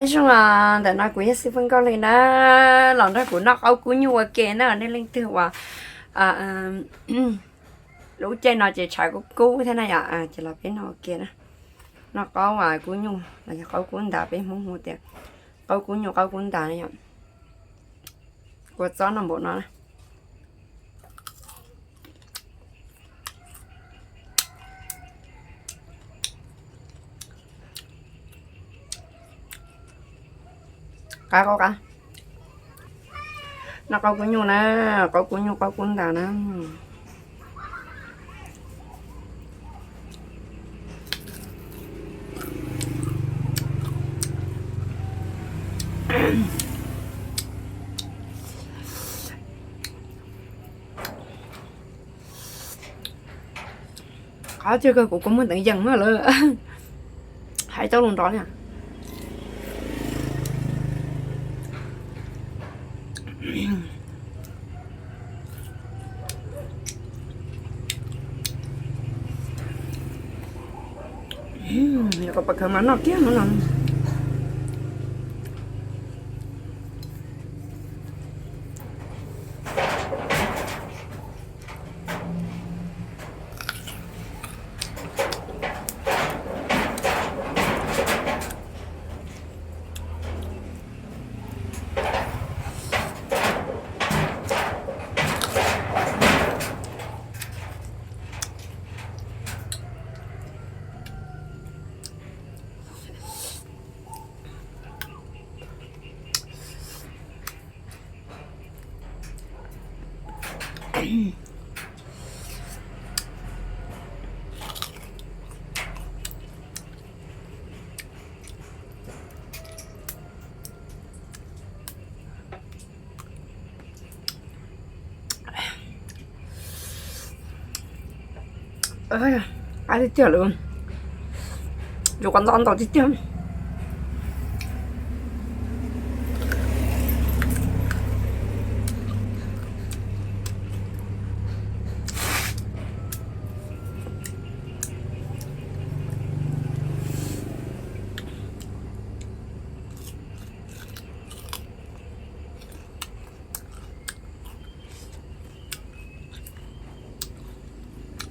Nyob zoo, ntawm no kuv yog xib fwb Nkauj Hli na, los nrog kuv noj qaub kub nyuj ua ke na. Nej leej twg uas lub caij no ces tshav kub kub thiab na yom, ces los peb noj ua ke na. Noj qaub kub nyuj los yog qaub kub ntas, peb Hmoob hu tias qaub kub nyuj qaub kub ntas na yom. Kua txob no npaum no na. Qab qaub qab. Noj qaub kub nyuj na, qaub kub nyuj qaub kub ntas na. Qab tiag kawg, kuv kua muag teev yees na lawm. Hais tau lus nrov li. Yog koj pom khaws mas noj kiag no. Qab tiag tiag lawm. Yuav kua ntau ntau tiag tiag.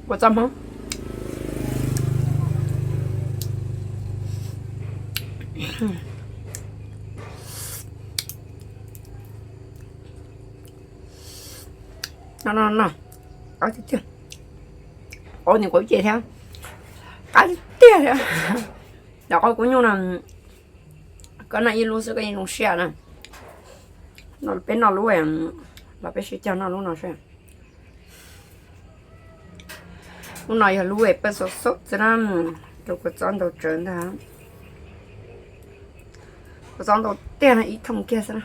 Kua txob Hmoob. No no no, qab tiag tiag. Qaub ni quav ces thiab, qab tiag tiag thiab. Cov qaub kub nyuj no, koj noj ib lub xwb koj yeej zoo siab na. Peb noj lub, los peb sib cog noj lub no seb. Lub no yog lub paj xaub xaub xwb na, rau kua txob ntau tsawv ntag. Kua txob ntau tiag no ib thooj kiag xwb na.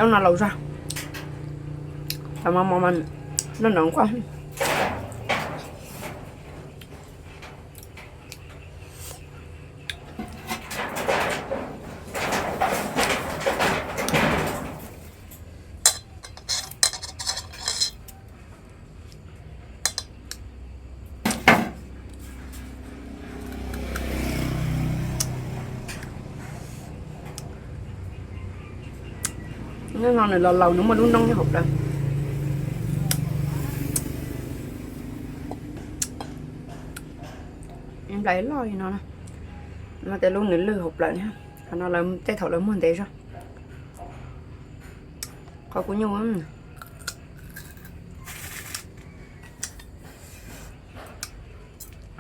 Cov no laus zog, cov mos mos mas noj nrov nquaj. Hnub no nws los laus nws muaj lub noob nyob hauv plawv. Nplai loj li no, no tias lub nws lwj hauv plawv, qhov no tej thaum lawv muag ntev zog. Qhov kuv nyuj,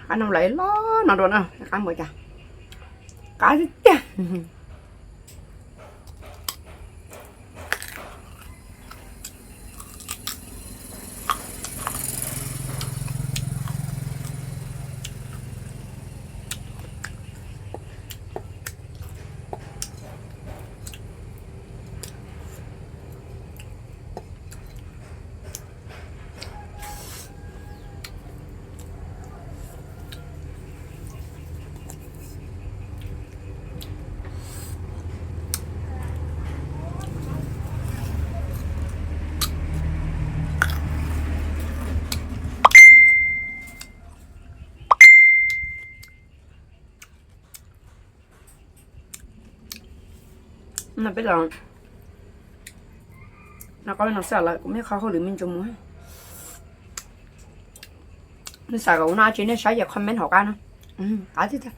qab no lawv loj no dua na, qab npaum cas, qab tiag tiag. No peb los noj qab no xwb lawm, kuv muaj qhov hauj lwm me ntsis mus. Nej xav kom kuv noj dab tsi nej saib ces comment hauv qab no. Qab thiab tiag.